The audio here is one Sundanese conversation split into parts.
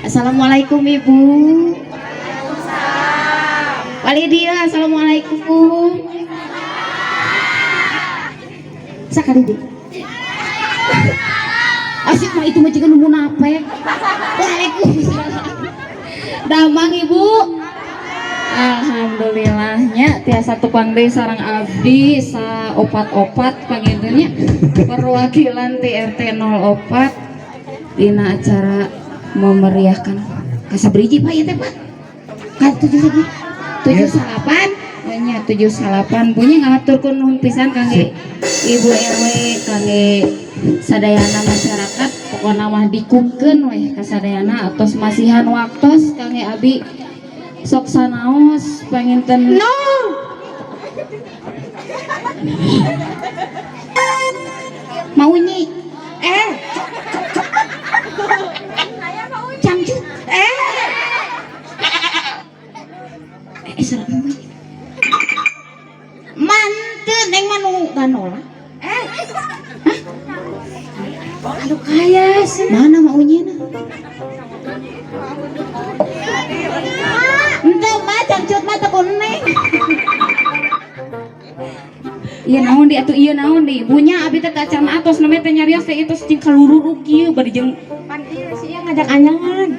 Assalamualaikum, Ibu. Wali dia, assalamualaikum. Sakali deui. Asik mah itu mah jiga nu munafik. Waalaikumsalam. Damang, Ibu. Alhamdulillahnya tiasa tepang deui sareng abdi sa opat-opat panginten nya, perwakilan ti RT 04 dina acara memeriahkan kasabriji, Pak, ya teh, Pak? Ka tujuh sabi tujuh salapan nya, tujuh salapan punya. Ngahaturkeun nuhun pisan kangge Ibu RW, kangge sadayana masyarakat, pokokna mah dikupkeun weh kasadayana atos masihan waktos kangge abi sok sanaos panginten. No, mau nyi eh cangcut eh eh serem manteu neng manu ganola eh. Hah? Aduh, kaya sih. Mana mau na? Ente mah cangcut mah teu neng. Iya, naon di atuh, iya naon di ibunya abi teh acan atos namanya teh nyarios teh itu jeung kalururuk kieu bari jeung Pan ieu sih yang ngajak anyangan.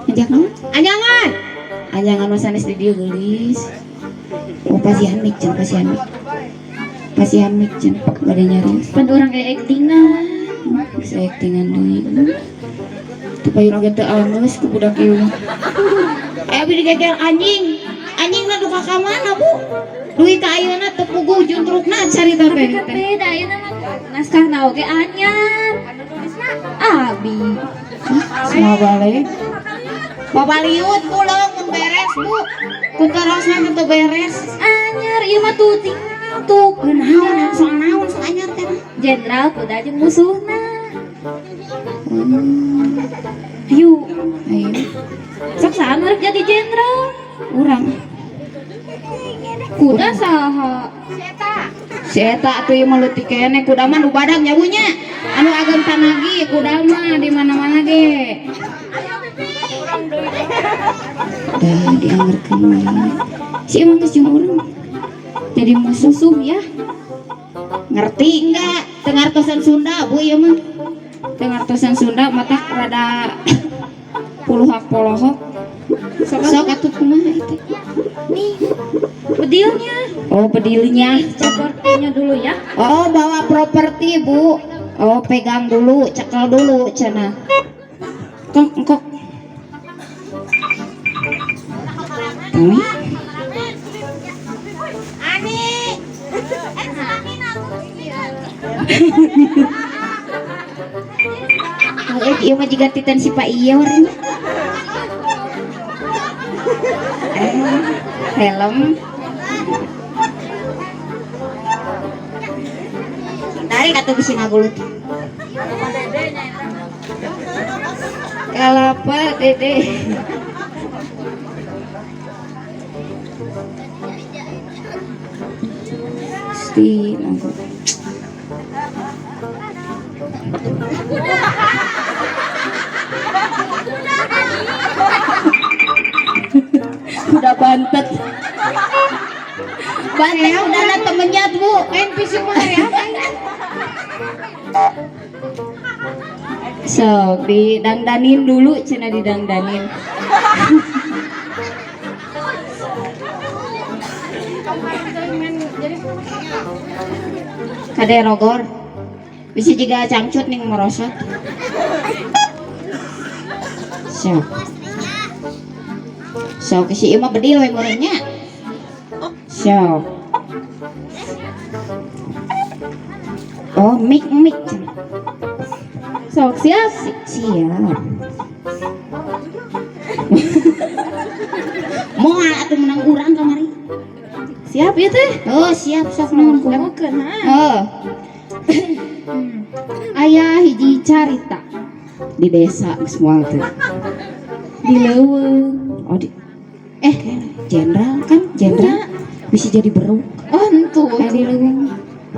Ngajak naon? Anyangan. Anyangan mah sanes di dieu, geulis. Oh, pasihan mic cenah, pasihan mic. Pasihan mic cenah bade nyarios. Pan urang actingan. Bisa actingan deui. Teu payun oge teu alus ku budak ieu mah. Eh, abi digeger anjing. Anjing na duka ka mana, Bu? Duit ka ayeuna teu puguh juntrukna carita teh. Tapi kan beda ayeuna mah, naskahna oge anyar. Anu nulisna Abi. Semua balik. Babaliut, Bu, leuweung mun beres, Bu. Ku terosna teu beres. Anyar ieu mah tuh ting tuh. Naon soal naon soal anyar teh? Jenderal kuda jeung musuhna. Ayo, Ayo. Sok saha nu rek jadi jenderal? Urang. Kuda saha? Si eta atuh ieu mah leutik keneh, kuda mah nu badag nya, Bu, nya. Anu ageng tanagi kuda mah di mana-mana ge. Dah dianggerkeun wae. Si emang geus jeung urang. Jadi musuh. Musuh ya. Ngerti enggak? Teu ngartosan Sunda, Bu, ieu mah. Teu ngartosan Sunda matak rada puluhak polohok. Sok atuh kumaha itu? Nih. Bedilnya. Oh, bedilnya. Propertinya dulu ya. Oh, bawa properti, Bu. Oh, pegang dulu, cekel dulu cenah. Kok kok. Tami. Ani. Eh, ieu mah jiga titen si Pak Iyor nya. Eh, helm. Tarik atuh bisi ngagulut. Kalapa dede. Gusti, nangkut. Udah bantet. Bantet udah ada temennya, Bu. NPC mah hari apa ini? Sok didangdanin dulu, cenah didangdanin. Kade rogor. Bisa juga cangcut nih merosot. Sok. Sok si ieu mah bedil we meureunnya. Sok. Oh, mic mic. Sok siap. Siap. Moal atuh menang urang kamari. Siap ya teh? Oh, siap sok naon kumaha. Dangukeun ha. Oh, Aya hiji carita di desa geus moal teh. Di leuweung. Oh, di eh jenderal kan jenderal. Bisa jadi beruk. Oh, entu. Aya di leuweung.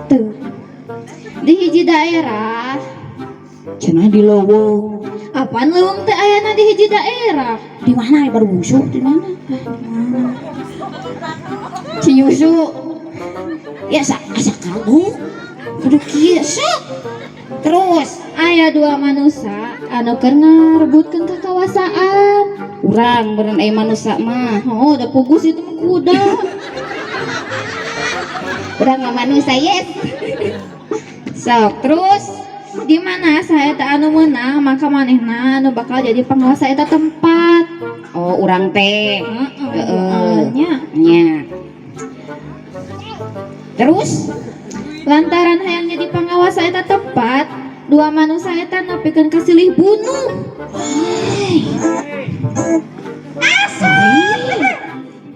Tuh. Di hiji daerah. Cenah di leuweung. Apaan leuweung teh ayana di hiji daerah? Di mana baru busuk di mana? Cinyusu. Ya sa asa kagok. Kudu kieu sok. Terus Aya dua manusia anu keur ngarebutkeun kakawasaan. Urang beureun aya manusia mah. Oh, udah pugus itu mah kuda. Urang mah manusia, yes. Sok terus. Di mana saya teh anu meunang, maka manehna anu bakal jadi penguasa eta tempat. Oh, urang teh. Heeh. Heeh. Nya. Nya. Terus Lantaran hayang jadi penguasa eta tempat, dua manusia eta nepikeun ka silih bunuh.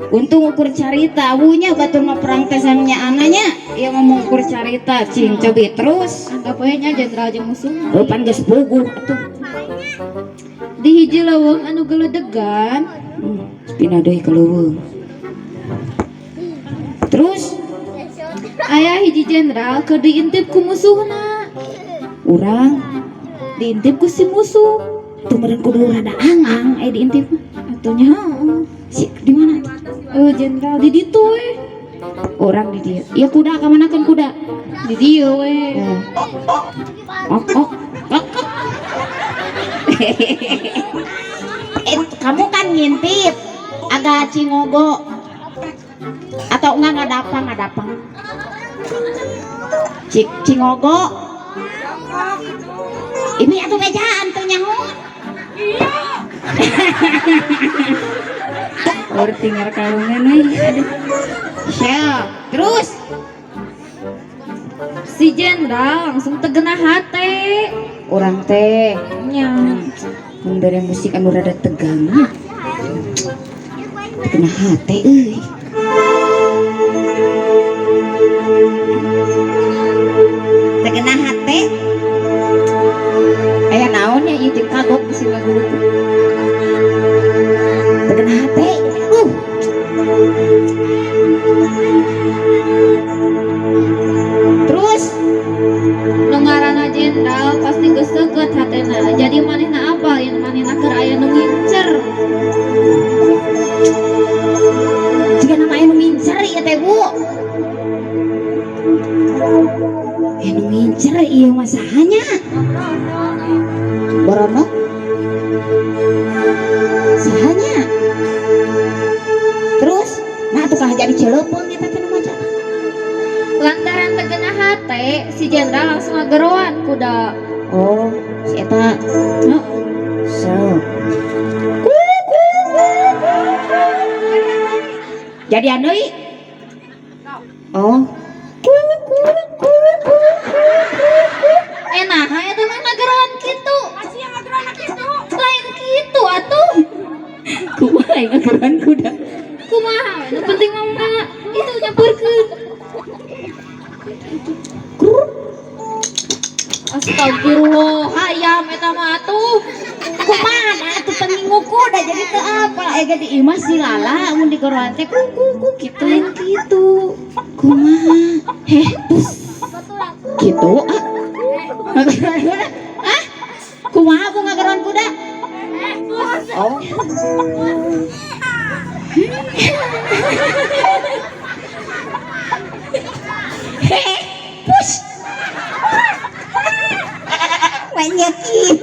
Untung ukur carita awunya batur mah perang teh samnya ananya ya ngomong ukur carita cing cobi terus. Anggap we nya jenderal jeung musuhna. Oh, pan geus puguh atuh. Di hiji leuweung anu geledegan, Pindah deui ka leuweung. Terus aya hiji jenderal keur diintip ku musuhna. Urang Diintip ku si musuh. Tuh meureun kudu rada ang-ang aya diintip mah. Atuh nya heeh. Si di mana? Eh, jenderal di ditu we. Orang di dieu. Ieu kuda ka mana kan kuda? Di dieu we. Ya. Ok ok ok. Kamu kan ngintip agak cingogo atau enggak ngadapang ngadapang. Cik cingogo. Ini atuh bejaan tuh nyaho. Or tinggal kalungan euy. Aduh. Siap. Terus si jenderal langsung tegena hate. Urang teh Nya. Mun bere musik anu rada tegangnya. Tegena hate euy. Tegena hate. Aya naon nya ieu teh kagok si lagu itu. Tegena hate. Terus nu ngaranna jenderal pasti geus seukeut hatena. Jadi manehna apa yen manehna keur aya nu ngincer. Jika nama aya nu ngincer ieu teh, Bu. Aya nu ngincer ieu mah sahanya? Boronok. Sahanya? Terus, nah atuh kalah jadi ceuleupeng eta teh nu maca. Lantaran tegena hate, si jenderal langsung ngageroan kuda. Oh, si eta. Heeh. So. Jadi deui? Oh. Nah, eta mah ngageroan kitu. Lain kitu atuh. Kumaha yang ngageroan kuda? Kumaha? Nu penting mah mah itu nyamperkeun. Astagfirullah, hayam eta mah atuh. Kumaha atuh pengingu kuda jadi teu apa? Aya di imah si Lala mun digoroan teh ku ku ku kitu. Lain kitu. Kumaha? Heh, pus. Kitu ah. Ah? Kumaha bu ngageroan kuda? Oh. Heh, pus. Banyak kieu.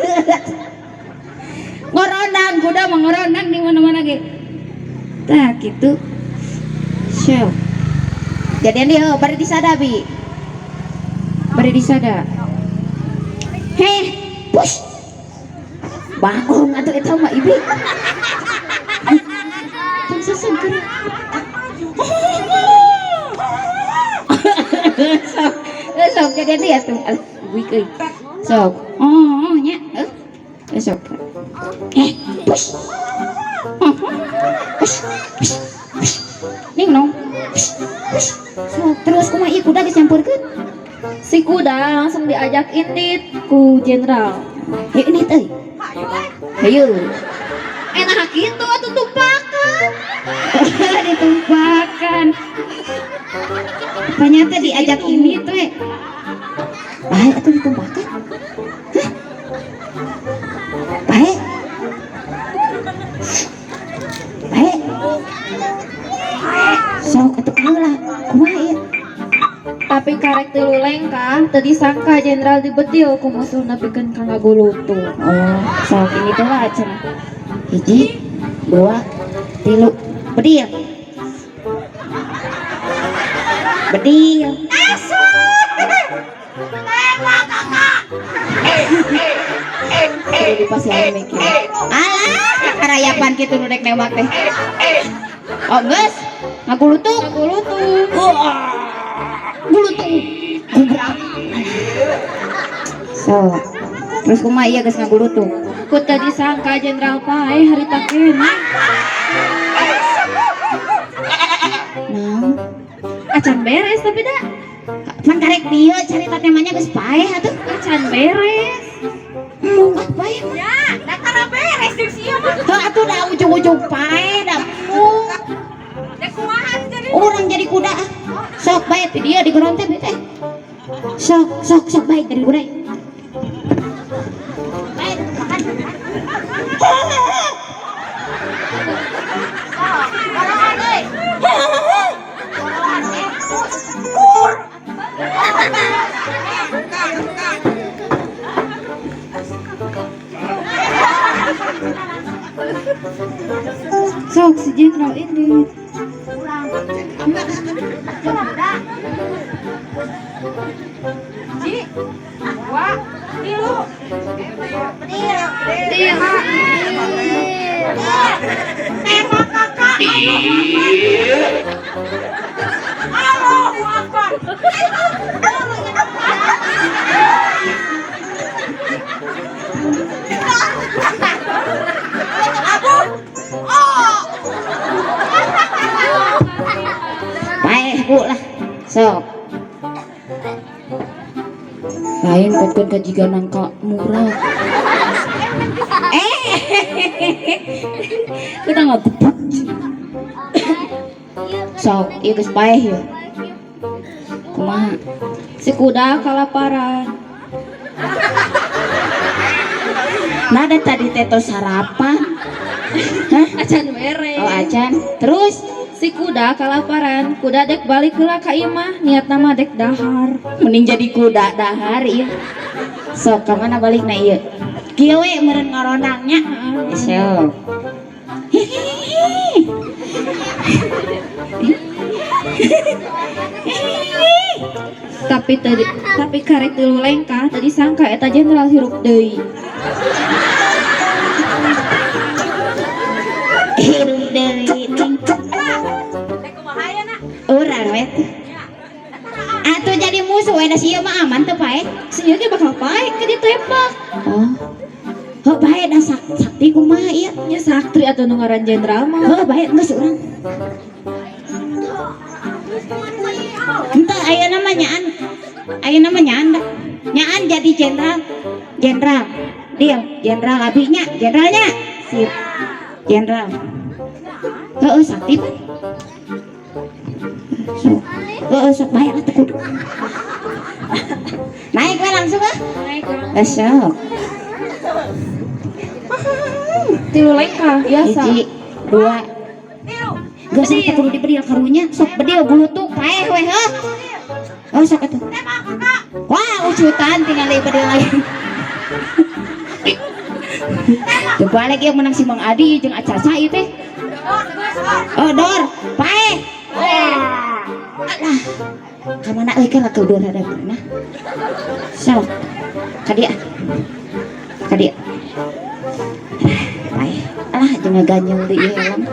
Ngoronang kuda mah ngoronang di mana-mana ge. Tah kitu. Syok. Jadi dia bari disada bi. Bari disada. Heh, pus. Bagong atuh eta mah ibi. Tong sesengkeun. Sok, sok jadi dia tuh. Wik euy. Sok. Oh, nya. Sok. Pus. Pus, pus, pus. Ning nong. Pus, pus. Sok, terus kumaha ieu kuda geus nyamperkeun? Si kuda langsung diajak indit ku jenderal. Hayu indit euy. Hayu. Enak kitu atuh tumpakan. Ditumpakan. Ternyata diajak ini tuh. Baik atuh ditumpakan. Hah? Baik. Baik. Sok atuh heula. Kumaha ieu? Tapi karek tilu lengkah teu disangka jenderal dibedil ku musuhna pikeun ka ngagulutuk. Oh, sok ini tuh lah cenah. Hiji, dua, tilu, bedil. Bedil. Kudu dipasihan mikir. Alah, karayapan kitu nu dek nembak teh. Oh, geus. Ngagulutuk. Ngagulutuk. Gulutuk. Gubrak. So, terus kumaha ieu geus ngagulutuk? Ku teu disangka jenderal paeh harita keneh. Naon? Acan beres tapi da. Pan karek dieu carita teh mah nya geus paeh atuh. Acan beres. Embung ah paeh mah. Ya, da kana beres jeung sia mah. Heuh atuh da ujung-ujung paeh da embung. Da kumaha jadi? Urang jadi kuda ah. Sok bae ti dieu digeron teh teh. Sok sok sok bae jadi kuda. Bae makan. Sok si jenderal ini. Bedil. Tembak kakak. Allahu Akbar. Paeh bu lah. Sok. Lain kot ka jiga nangka murah. Kita nggak Sok, ieu geus paeh ieu. Kumaha? Si kuda kalaparan. Nada tadi teh tos sarapan. Hah? Acan beres. Oh, acan. Terus Si kuda kalaparan, kuda dek balik heula ka imah, niatna mah dek dahar. Mending jadi kuda dahar ieu. Sok ka mana balikna ieu? Kieu we meureun ngoronangnya. Sok. Hihihi. Tapi karek tilu lengkah teu disangka eta jenderal hirup deui. Hirup deui ning. Urang we teh. Atuh jadi musuh we da si ieu mah aman teu paeh. Si ieu ge bakal paeh ke ditembak. Oh. Heuh bae da sakti kumaha ieu? Nya saktri atuh nu ngaran jenderal mah. Heuh bae geus urang. Henteu ayeuna mah nyaan. Ayeuna mah nyaan da. Nyaan jadi jenderal. Jenderal. Deal, jenderal abi nya, jenderalnya. Sip. Jenderal. Heueuh sakti pan. Sok. Heueuh sok bae lah teu kudu. Naik we langsung ah. Naik langsung. Eh, sok. Tilu lengkah biasa. Hiji, dua. Geus teu kudu dibedil karunya, sok bedil gulutuk paeh we heuh. Oh sok atuh. Wah, ucutan tinggal dibedil lagi. Teu balik ieu menang si Mang Adi jeung Acaca ieu teh. Oh, dor, paeh. Alah. Ka mana euy ke laku dor hadapna? Sok. Ka dieu. Ka dieu. Paeh. Alah jeung ngaganyel deui ieu helm.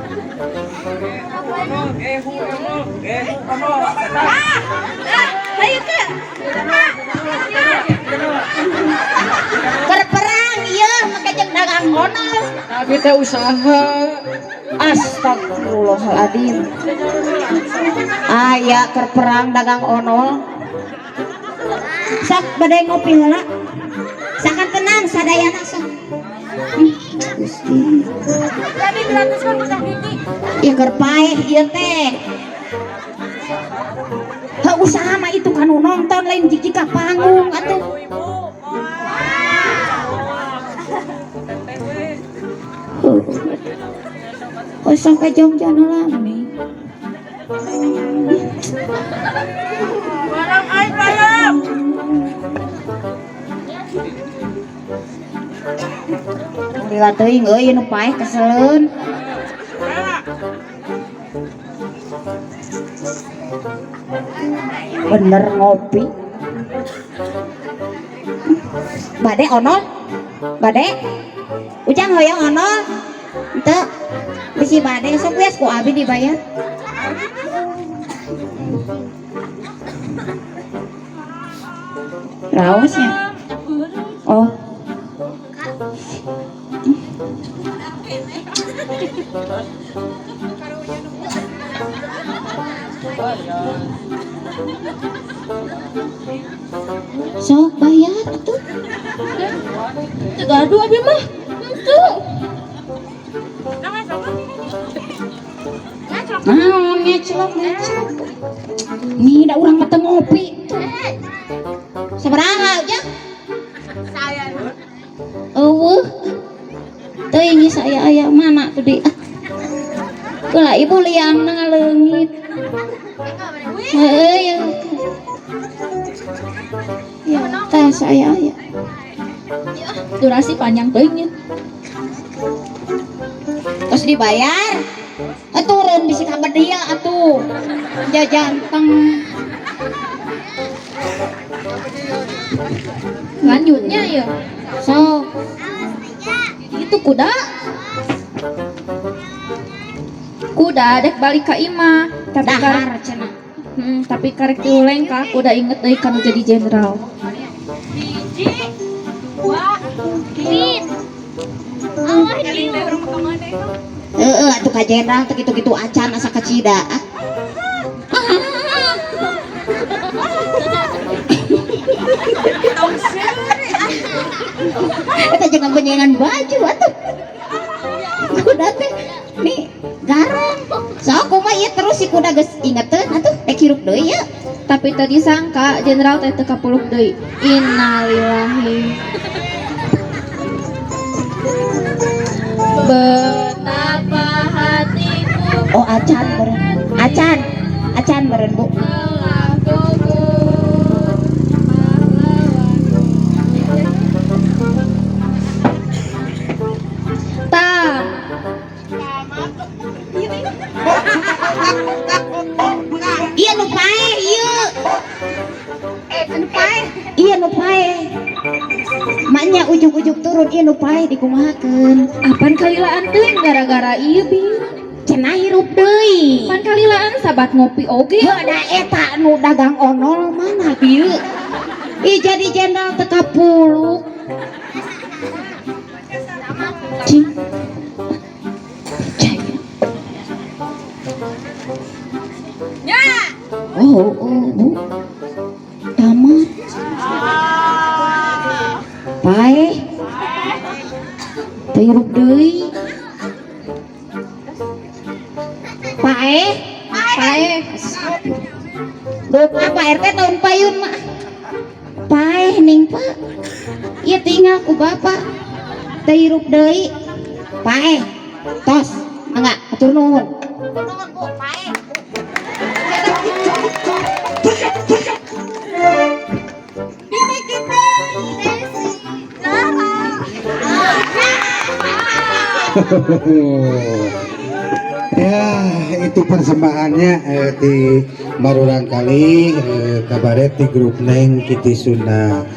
Berperang ieu make jeung dagang onol. Abi teh usaha. Astagfirullahaladzim. Aya keur perang dagang onol. Sok bade ngopi heula. Sakan tenang sadayana sok. Gusti. Ieu keur paeh ieu teh. Heuh, usaha mah itu kanu nonton, lain jik ka panggung atuh. Heuh. Oh, sok ka Jogja nu lami. Barang aing bayam. Lila teuing euy nu paeh keseleun. Bener ngopi. Bade onol? Bade? Ujang hoyong onol? Henteu. Bisi bade sok geus ku abi dibayar. Raosnya. Oh. Sok bayar atuh. Teu gaduh abi mah. Henteu. Naon ngeclok ngeclok. Nih da urang mah teu ngopi. Sabaraha Ujang? Eueuh. Teuing saya aya mana tuh di. Ah. Keula ibu liangna ngaleungit. Heueuh ya. Ya, tah saya aya. Durasi panjang teuing nya. Terus dibayar. Turun bisi ka bedia atuh. Jajanteng. Lanjutnya ya. Sok. Itu kuda. Kuda dek balik ka imah. Tapi Dahar cenah. Tapi karek tilu lengkah kuda inget deui kanu jadi jenderal. Heeh, atuh ka jenderal teh kitu-kitu acan asa kacida. Ah. Eta jangan benyengan baju atuh. Kuda teh nih garong. Sok kumaha ieu terus si kuda geus ingeteun atuh rek hirup deui ya. Tapi tadi sangka jenderal teh teu kapuluk deui. Innalillahi. Betapa hatiku. Oh acan meureun. Acan. Acan meureun Bu. Telah gugur pahlawanku. Tah. Iya nu paeh ieu. Nu paeh. Iya nu paeh. Maknya ujug-ujug turun ieu nu paeh dikumahakeun. Apan kalilaan teuing gara-gara ieu bi. Cenah hirup deui. Apan kalilaan sabat ngopi oge. Heuh da eta nu dagang onol mana bieu. Ih jadi jenderal teu kapuluk. Cing. Percaya. Oh, oh, Bu. Tamat. Paeh. Teu hirup deui. Paeh. Paeh. Lupa Pak RT tahun payun mah. Paeh ning Pak. Ieu tinggal ku bapak. Teu hirup deui. Paeh. Tos, mangga atur nuhun. Nuhun Bu, paeh. Ya, itu persembahannya di Marurang kali kabaret di grup Neng Kitty Sunda.